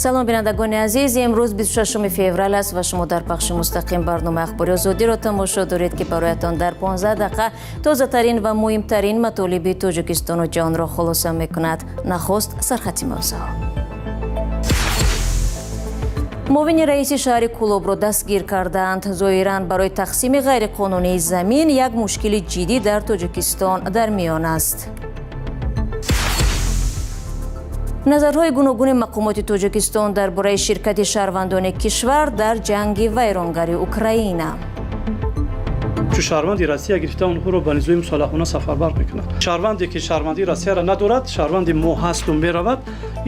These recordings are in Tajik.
Салом, бинандагони азиз. Имрӯз 26 феврал аст ва шумо дар пахши мустақим барномаи Ахбори Озодиро тамошо доред, ки бароятон дар 15 дақиқа тозатарин ва муҳимтарин матолиби Тоҷикистону ҷаҳонро хулоса мекунад. Нахуст сархати мавзӯъ. Муовини раиси шаҳри Кӯлобро дастгир кардаанд. Зоҳиран, барои тақсими ғайриқонунии замин як мушкили ҷиддӣ дар Тоҷикистон дар миён аст. Назарҳои гуногуни мақомоти Тоҷикистон дар бораи ширкати шаҳрвандони кишвар дар ҷанги вайронгари Украина. Чу шаҳрванди Россия гирифта, онҳоро ба низои мусаллаҳона сафарбар мекунад. Шаҳрванде ки шаҳрвандии Россияро надорад, шаҳрванди мо ҳасту меравад,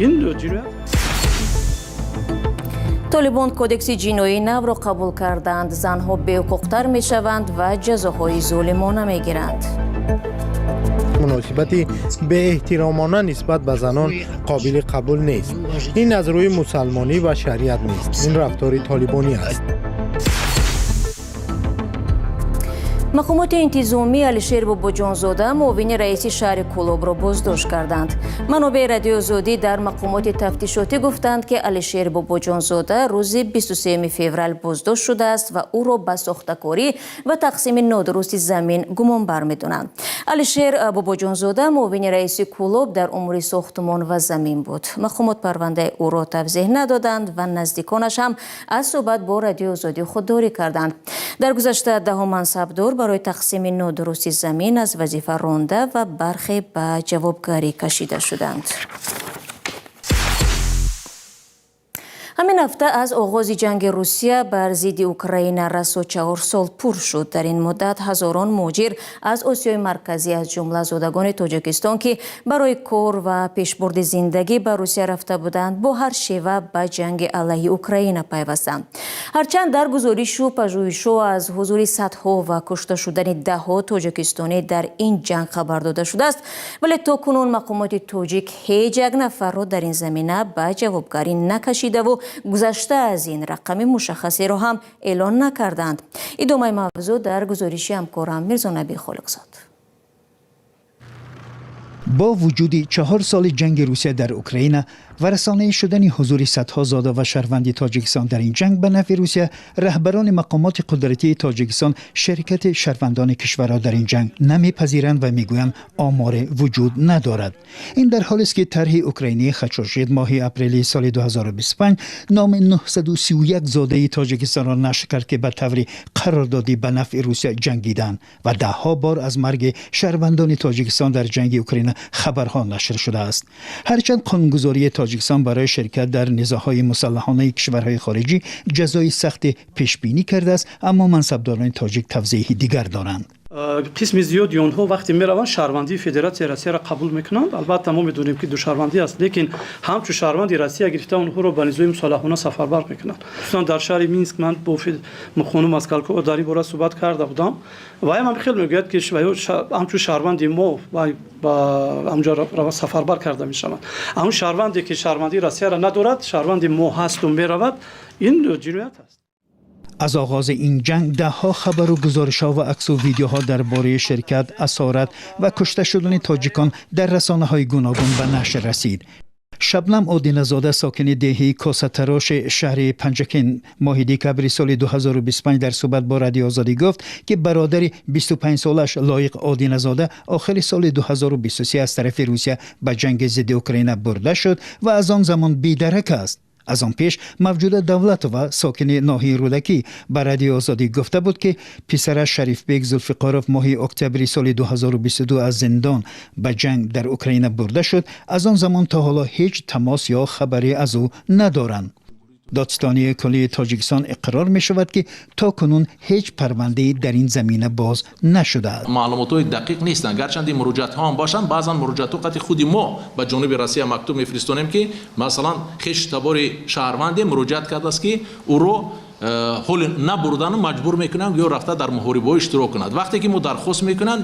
ин ҷиноят. Толибон кодекси ҷиноии навро қабул карданд. Занҳо беҳуқуқтар мешаванд ва ҷазоҳои золимона мегиранд. Муносибати беэҳтиромона нисбат ба занон қобили қабул нест. Ин аз рӯи мусалмонӣ ва шариат нест, ин рафтори толибонӣ аст. Мақомоти интизомӣ Алишер Бобоҷонзода, муовини раиси шаҳри Кӯлобро боздошт карданд. Манобеи Радиои Озодӣ дар мақомоти тафтишотӣ гуфтанд, ки Алишер Бобоҷонзода рӯзи 23 феврал боздошт шудааст ва ӯро ба сохтакорӣ ва тақсими нодурусти замин гумонбар медонанд. Алишер Бобоҷонзода муовини раиси Кӯлоб дар умури сохтумон ва замин буд. Мақомот парвандаи ӯро тавзеҳ надоданд ва наздиконаш ҳам аз суҳбат бо Радиои Озодӣ худдорӣ карданд. Дар гузашта даҳо мансабдор барои тақсими нодурусти замин аз вазифа ронда ва бархе ба ҷавобгарӣ кашида шуданд. Ҳамин ҳафта аз оғози ҷанги Русия бар зидди Украина расо 4 сол пур шуд. Дар ин муддат ҳазорон муҳоҷир аз Осиёи Марказӣ, аз ҷумла зодагони Тоҷикистон, ки барои кор ва пешбурди зиндагӣ ба Русия рафта буданд, бо ҳар шева ба ҷанги алайҳи Украина пайвастанд. Ҳарчанд дар гузоришу пажӯҳишҳо аз ҳузури садҳо ва кушта шудани даҳҳо тоҷикистонӣ дар ин ҷанг хабар дода шудааст, вале то кунун мақомоти тоҷик ҳеҷ як нафарро дар ин замина ба ҷавобгарӣ накашидаву, гузашта аз ин, рақами мушаххасеро ҳам эълон накарданд. Идомаи мавзӯъ дар гузориши ҳамкорам Мирзонаби Холиқзод. Бо вуҷуди 4 соли ҷанги Русия дар Украина ва расонаӣ шудани ҳузури садҳо зода ва шаҳрванди Тоҷикистон дар ин ҷанг ба нафъи Русия, раҳбарони мақомоти қудратии Тоҷикистон ширкати шаҳрвандони кишварро дар ин ҷанг намепазиранд ва мегӯянд, оморе вуҷуд надорад. Ин дар ҳолест, ки тарҳи украинии Хачошид моҳи апрели соли 2025 номи 931 зодаи Тоҷикистонро нашр кард, ки ба таври қарордодӣ ба нафъи Русия ҷангиданд, ва даҳҳо бор аз марги шаҳрвандони Тоҷикистон дар ҷанги Украина хабарҳо нашр шудааст. Ҳарчанд қонунгузории Тоҷикистон барои ширкат дар низоъҳои мусаллаҳонаи кишварҳои хориҷӣ ҷазои сахте пешбинӣ кардааст, аммо мансабдорони тоҷик тавзеҳи дигар доранд. Қисми зиёди онҳо вақте мераванд, шаҳрвандии Федератсияи Россияро қабул мекунанд. Албатта, мо медонем, ки душаҳрвандӣ аст, лекин ҳамчун шаҳрванди Россия гирифта, онҳоро ба низои мусаллаҳона сафарбар мекунанд. Хусусан дар шаҳри Минск ман бо хонум Москалкова дар ин бора суҳбат карда будам ва ҳам хел мегӯяд, ки ҳамчун шаҳрванди мо ба ҳамҷо сафарбар карда мешаванд. Ҳамун шаҳрванде ки шаҳрвандии Россияро надорад, шаҳрванди мо ҳасту меравад, ин ҷиноят аст. Аз оғози ин ҷанг даҳҳо хабару гузоришҳо ва аксу видеоҳо дар бораи ширкат, асорат ва кушта шудани тоҷикон дар расонаҳои гуногун ба нашр расид. Шабнам Одиназода, сокини деҳии Косатароши шаҳри Панҷакент, моҳи декабри соли 2025 дар суҳбат бо Радиои Озодӣ гуфт, ки бародари 25-солааш Лоиқ Одиназода охири соли 2023 аз тарафи Русия ба ҷанги зидди Украина бурда шуд ва аз он замон бедарак аст. Аз он пеш Мавҷуда Давлатова, сокини ноҳияи Рӯдакӣ, ба Радиои Озодӣ гуфта буд, ки писараш Шарифбек Зулфиқоров моҳи октябри соли 2022 аз зиндон ба ҷанг дар Украина бурда шуд. Аз он замон то ҳоло ҳеҷ тамос ё хабаре аз ӯ надоранд. Додситонии куллии Тоҷикистон иқрор мешавад, ки то кунун ҳеҷ парвандае дар ин замина боз нашудааст. Маълумотҳои дақиқ нестанд, гарчанде муроҷиатҳо ҳам бошанд. Баъзан муроҷиатҳо қати худи мо ба ҷониби Россия мактуб мефиристонем, ки масалан хешу табори шаҳрванде муроҷиат кардааст, ки ӯро ҳоли набурдану маҷбур мекунанд ё рафта дар муҳорибаҳо иштирок кунад. Вақте ки мо дархост мекунанд,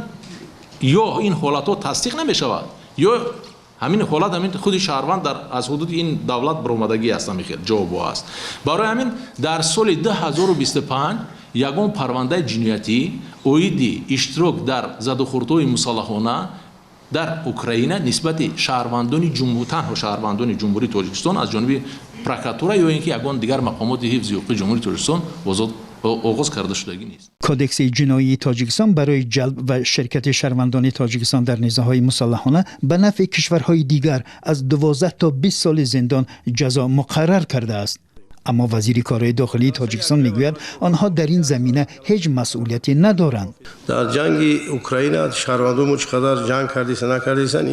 ё ин ҳолатҳо тасдиқ намешавад, ё ҳамин ҳолат, ҳамин худи шаҳрванд дар аз ҳудуди ин давлат баромадагӣ аст. Ҳамин хел ҷавобҳо аст. Барои ҳамин дар соли 2025 ягон парвандаи ҷиноятӣ оиди иштирок дар задухӯрдҳои мусаллаҳона Дар Украина нисбати шаҳрвандони танҳо шаҳрвандони Ҷумҳурии Тоҷикистон аз ҷониби прокуратура ё ин ки ягон дигар мақомоти ҳифзи ҳуқуқи Ҷумҳурии Тоҷикистон оғоз карда шудагӣ нест. Кодекси ҷиноии Тоҷикистон барои ҷалб ва ширкати шаҳрвандони Тоҷикистон дар низоъҳои мусаллаҳона ба нафъи кишварҳои дигар аз 12 то 20 соли зиндон ҷазо муқаррар кардааст. Аммо вазири корҳои дохилии Тоҷикистон мегӯяд, онҳо дар ин замина ҳеҷ масъулияте надоранд. Дар ҷанги Украина шаҳрвандони мо чӣ қадар ҷанг кардиса, накардисан,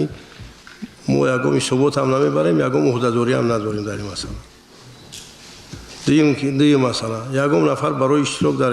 мо ягон ҳисобот ҳам намебарем, ягон уҳдадорӣ ҳам надорем дар ин масъала. Дуюм масъала, ягон нафар барои иштирок дар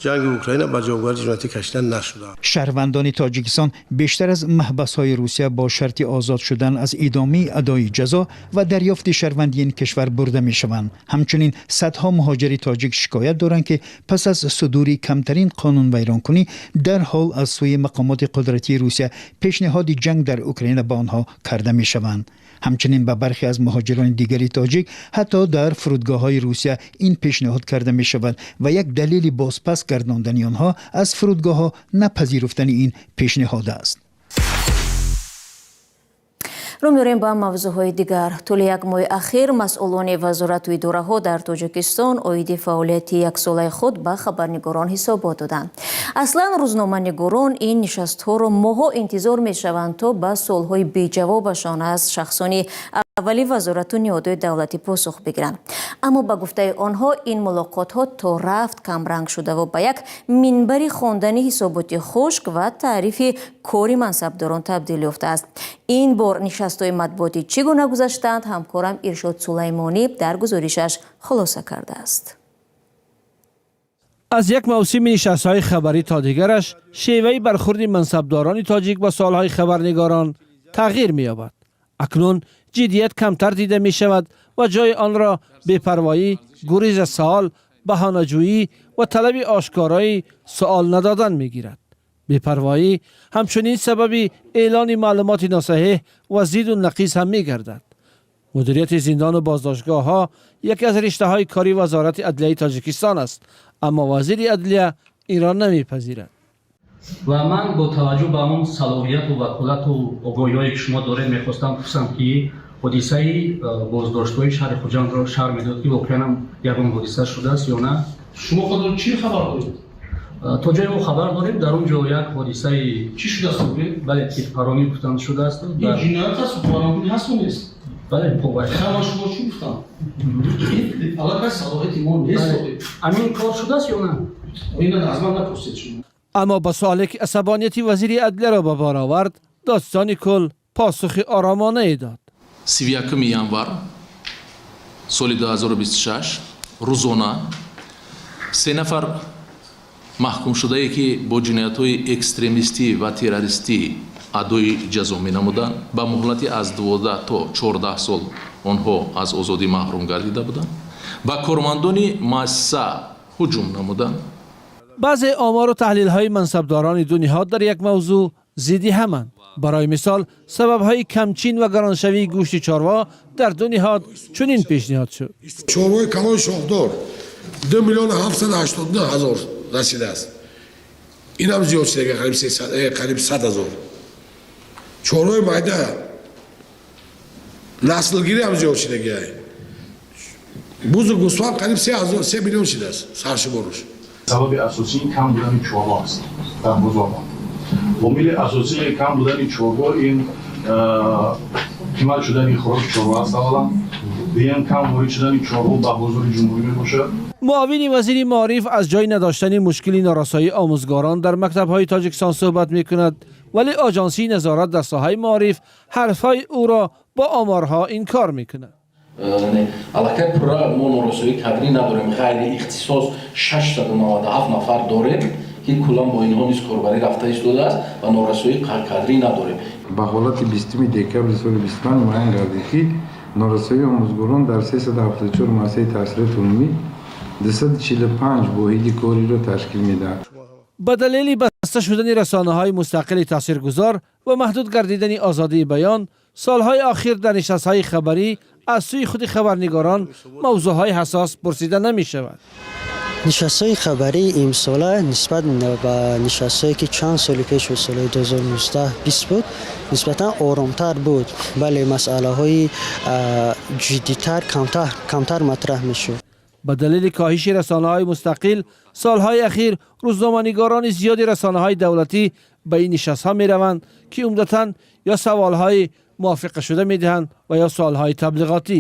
ҷанги Украина ба ҷавобгарии ҷиноятӣ кашида нашудааст. Шаҳрвандони Тоҷикистон бештар аз маҳбасҳои Русия бо шарти озод шудан аз идомаи адои ҷазо ва дарёфти шаҳрвандии ин кишвар бурда мешаванд. Ҳамчунин садҳо муҳоҷири тоҷик шикоят доранд, ки пас аз судури камтарин қонунвайронкунӣ дарҳол аз сӯи мақомоти қудратии Русия пешниҳоди ҷанг дар Украина ба онҳо карда мешаванд. Ҳамчунин ба бархе аз муҳоҷирони дигари тоҷик ҳатто дар фурудгоҳҳои Русия ин пешниҳод карда мешавад ва як далели бозпас гардондани онҳо аз фурудгоҳҳо напазируфтани ин пешниҳод аст. Рӯ меорем ба мавзӯъҳои дигар. Тӯли як моҳи ахир масъулони вазорату идораҳо дар Тоҷикистон оиди фаъолияти яксолаи худ ба хабарнигорон ҳисобот доданд. Аслан рӯзноманигорон ин нишастҳоро моҳҳо интизор мешаванд, то ба суолҳои беҷавобашон аз шахсони аввали вазорату ниҳодҳои давлатӣ посух бигиранд. Аммо ба гуфтаи онҳо, ин мулоқотҳо то рафт камранг шудаву ба як минбари хондани ҳисоботи хушк ва таърифи кори мансабдорон табдил ёфтааст. Ин бор нишастҳои матбуотӣ чӣ гуна гузаштанд, ҳамкорам Иршод Сулаймонӣ дар гузоришаш хулоса кардааст. Аз як мавсими нишастҳои хабарӣ то дигараш шеваи бархурди мансабдорони тоҷик ба суолҳои хабарнигорон тағйир меёбад. Акнун ҷиддият камтар дида мешавад ва ҷои онро бепарвоӣ, гурез аз савол, баҳонаҷӯӣ ва талаби ошкорои суол надодан мегирад. Бепарвоӣ ҳамчунин сабаби эълони маълумоти носаҳеҳ ва зидду нақиз ҳам мегардад. Мудирияти зиндану боздоштгоҳҳо яке аз риштаҳои кори Вазорати адлияи Тоҷикистон аст, аммо вазири адлия инро намепазирад. Ва ман бо таваҷҷӯҳ ба он салоҳияту ваколату огоҳиҳое, ки шумо доред, мехостам пурсам, ки ҳодисаи боздоштгоҳи шаҳри Хуҷандро шарҳ медод, ки воқеан ҳам ягон ҳодиса шудааст ё на? Шумо худро чӣ хабар доред? То ҷое мо хабар дорем, дар он ҷо як ҳодисаи Чӣ шудааст? Бале, тирпаронӣ гуфтанд, шудааст. Ин ҷиноят аст, паронӣ ҳасту нест? Бале. Ман шумо чӣ гуфтам? Аллакай салоҳияти мо нест. Ҳамин кор шудааст ё на? Ина аз ман напурсед шумо. Аммо ба суоле, ки асабонияти вазири адлияро ба бор овард, додситони кул посухи оромонае дод. 31 январ соли 2026 рӯзона се нафар маҳкумшудае, ки бо ҷиноятҳои экстремистӣ ва террористӣ адои ҷазо менамуданд, ба муҳлати аз 12 то 14 сол онҳо аз озодӣ маҳрум гардида буданд, ба кормандони муассиса ҳуҷум намуданд. Баъзе омору таҳлилҳои мансабдорони ду ниҳод дар як мавзӯъ зидди ҳаманд. Барои мисол, сабабҳои камчин ва гароншавии гӯшти чорво дар ду ниҳод чунин пешниҳод шуд. Чорвои калони шохдор 2 789 000 расидааст. Инам зиёд шуда, қариб 100 000. Чорвои майда наслгирӣ ҳам зиёд шудагиай. Бузу гӯсфанд қариб 3 миллион шудааст саршуморуш. Сабаби асосии кам будани чорво аст дар бозорҳо. Омили асосии кам будани чорво ин қимат шудани хӯроки чорво аст аввалан, дуюм, кам ворид шудани чорво ба бозори ҷумҳурӣ мебошад. Муовини вазири маориф аз ҷой надоштани мушкили норасоии омӯзгорон дар мактабҳои Тоҷикистон суҳбат мекунад, вале оҷонсии назорат дар соҳаи маориф ҳарфҳои ӯро бо оморҳо инкор мекунад. Аллакай пурра мо норасоии кадрӣ надорем. Ғайри ихтисос 697 нафар дорем, ки куллан бо инҳо низ корбарӣ рафта истодааст ва норасоии кадрӣ надорем. Ба ҳолати 20 декабри соли 25 муайян гардид, ки норасоии омӯзгорон дар 374 муассисаи таҳсилоти умумӣ 245 воҳиди кориро ташкил медиҳад. Ба далели баста шудани расонаҳои мустақили таъсиргузор ва маҳдуд гардидани озодии баён, солҳои охир дар нишастҳои хабарӣ аз сӯи худи хабарнигорон мавзӯъҳои ҳассос пурсида намешавад. Нишастҳои хабарии имсола нисбат ба нишастҳое ки чанд соли пеш буд, соли 2019-20 буд, нисбатан оромтар буд, бале, масъалаҳои ҷиддитар камтар матраҳ мешуд. Ба далели коҳиши расонаҳои мустақил солҳои ахир, рӯзноманигорони зиёди расонаҳои давлатӣ ба ин нишастҳо мераванд, ки умдатан ё саволҳои мувофиқашуда медиҳанд ва ё суолҳои таблиғотӣ.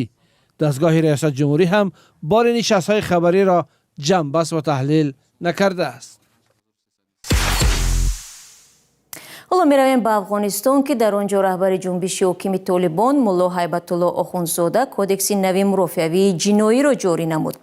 Дастгоҳи риёсат ҷумҳурӣ ҳам бори нишастҳои хабариро ҷамъбаст ва таҳлил накардааст. Ҳоло меравем ба Афғонистон, ки дар он ҷо раҳбари ҷунбиши ҳокими Толибон Мулло Ҳайбатулло Охундзода кодекси нави мурофиавии ҷиноиро ҷорӣ намуд.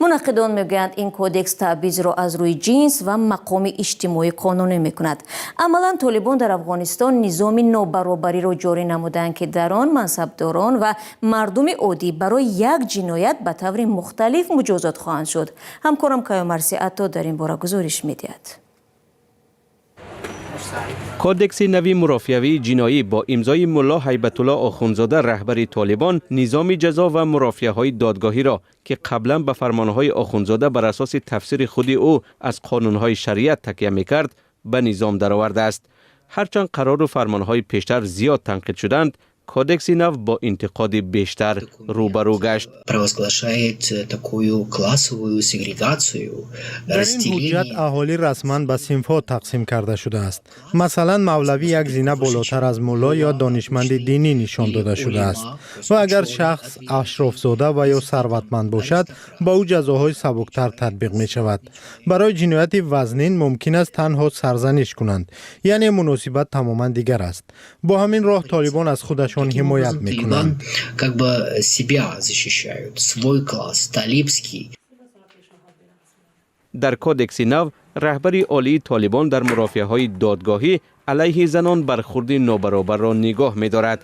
Мунаққидон мегӯянд, ин кодекс таъбизро аз рӯи ҷинс ва мақоми иҷтимоӣ қонунӣ мекунад. Амалан толибон дар Афғонистон низоми нобаробариро ҷорӣ намуданд, ки дар он мансабдорон ва мардуми оддӣ барои як ҷиноят ба таври мухталиф муҷозот хоҳанд шуд. Ҳамкорам Каюмарси Атто дар ин бора гузориш медиҳад. Кодекси нави мурофиавии ҷиноӣ бо имзои Мулло Ҳайбатулло Охундзода, раҳбари Толибон, низоми ҷазо ва мурофиаҳои додгоҳиро, ки қаблан ба фармонҳои Охундзода бар асоси тафсири худи ӯ аз қонунҳои шариат такя мекард, ба низом даровардааст. Ҳарчанд қарору фармонҳои пештар зиёд танқид шуданд, кодекси нав бо интиқоди бештар рӯбарӯ гашт. Провозглашает такую классовую сегрегацию. Дар ин ҳуҷҷат аҳолӣ расман ба синфҳо тақсим карда шудааст. Масалан, мавлавӣ як зина болотар аз мулло ё донишманди динӣ нишон дода шудааст ва агар шахс ашрофзода ва ё сарватманд бошад, ба ӯ ҷазоҳои сабуктар татбиқ мешавад. Барои ҷинояти вазнин мумкин аст танҳо сарзаниш кунанд, яъне муносибат тамоман дигар аст. Бо ҳамин роҳ толибон аз худашон ҳимоят мекунанд. Как бы себя защищают, свой класс, талибский. Дар кодекси нав раҳбари олии Толибон дар мурофиаҳои додгоҳӣ алайҳи занон бархурди нобаробарро нигоҳ медорад.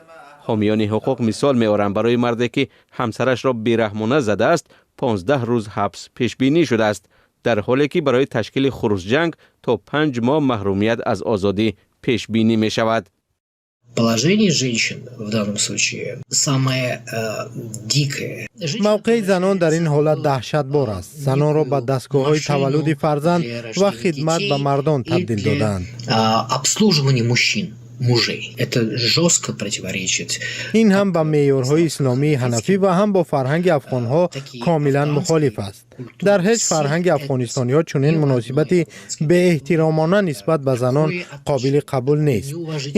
Ҳомиёни ҳуқуқ мисол меоранд: барои марде ки ҳамсарашро бераҳмона задааст, 15 рӯз ҳабс пешбинӣ шудааст, дар ҳоле ки барои ташкили хурусҷанг то 5 моҳ маҳрумият аз озодӣ пешбинӣ мешавад. Положение женщин в данном случае самое дикое. Мавқеи занон дар ин ҳолат даҳшатбор аст. Занонро ба дастгоҳҳои таваллуди фарзанд ва хидмат ба мардон табдил додаанд. Обслуживание мужчин, мужей. Это жестко противоречит. Ин ҳам ба меъёрҳои исломии ҳанафӣ ва ҳам бо фарҳанги афғонҳо комилан мухолиф аст. Дар ҳеҷ фарҳанги афғонистониҳо чунин муносибати беэҳтиромона нисбат ба занон қобили қабул нест.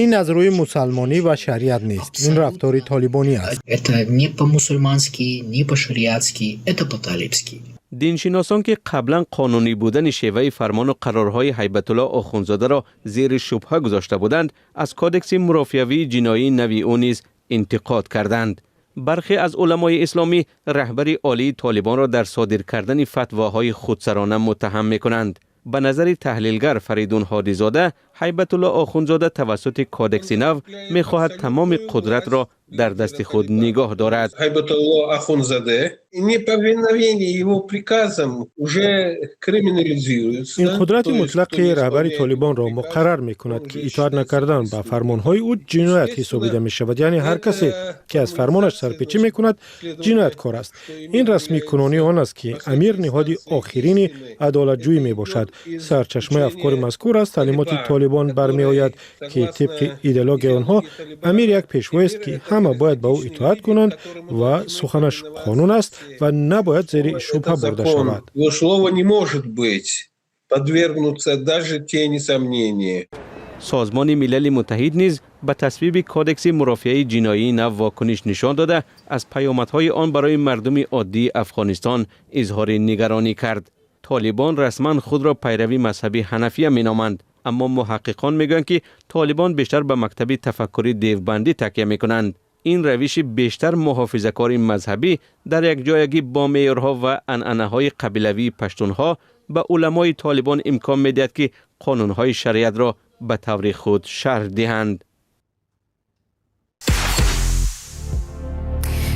Ин аз рӯи мусалмонӣ ва шариат нест, ин рафтори толибонӣ аст. Это не по-мусульмански, не по-шариатски, это по-талибски. Диншиносон, ки қаблан қонунӣ будани шеваи фармону қарорҳои Ҳайбатулло Охунзодаро зери шубҳа гузошта буданд, аз кодекси мурофиавии ҷиноии нави ӯ низ интиқод карданд. Бархе аз уламои исломӣ раҳбари олии Толибонро дар содир кардани фатвоҳои худсарона муттаҳам мекунанд. Ба назари таҳлилгар Фаридун Ҳодизода, Ҳайбатулло Охунзода тавассути кодекси нав мехоҳад тамоми қудратро дар дасти худ нигоҳ дорад. Хайбатулло Ахунзаде, неповиновение его приказам уже криминализируется. Ин қудрати мутлақи раҳбари Толибонро муқаррар мекунад, ки итоат накардан ба фармонҳои ӯ ҷиноят ҳисобида мешавад, яъне ҳар касе ки аз фармонаш сарпечӣ мекунад, ҷинояткор аст. Ин расмикунонии он аст, ки амир ниҳоди охирини адолатҷӯӣ мебошад. Сарчашмаи афкори мазкур аз таълимоти Толибон бармеояд, ки тибқи идеологияи онҳо амир як пешвоест, ки ҳама бояд ба ӯ итоат кунанд ва суханаш қонун аст ва набояд зери шубҳа бурда шавад. Его слово не может быть подвергнуться даже тени сомнения. Созмони Милали Муттаҳид низ ба тасвиби кодекси мурофиаи ҷиноии нав вокуниш нишон дода, аз паёмадҳои он барои мардуми оддии Афғонистон изҳори нигаронӣ кард. Толибон расман худро пайрави мазҳаби ҳанафия меноманд, аммо муҳаққиқон мегӯянд, ки толибон бештар ба мактаби тафаккури девбандӣ такя мекунанд. Ин равиши бештар муҳофизакори мазҳабӣ дар якҷоягӣ бо меъёрҳо ва анъанаҳои қабилавии паштунҳо ба уламои толибон имкон медиҳад, ки қонунҳои шариатро ба таври худ шарҳ диҳанд.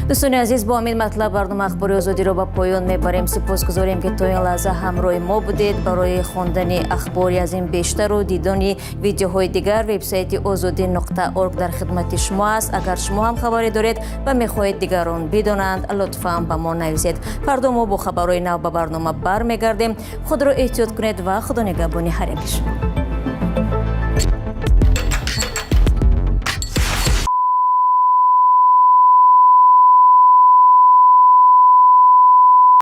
Дӯстони азиз, бо ҳамин матлаб барномаи Ахбори Озодиро ба поён мебарем. Сипосгузорем, ки то ин лаҳза ҳамроҳи мо будед. Барои хондани ахбори аз ин бештару дидани видеоҳои дигар вебсайти озодӣ.орг дар хидмати шумо аст. Агар шумо ҳам хабаре доред ва мехоҳед дигарон бидонанд, лутфан ба мо нависед. Фардо мо бо хабарҳои нав ба барнома бармегардем. Худро эҳтиёт кунед ва Худо нигаҳбони ҳар яки шумо.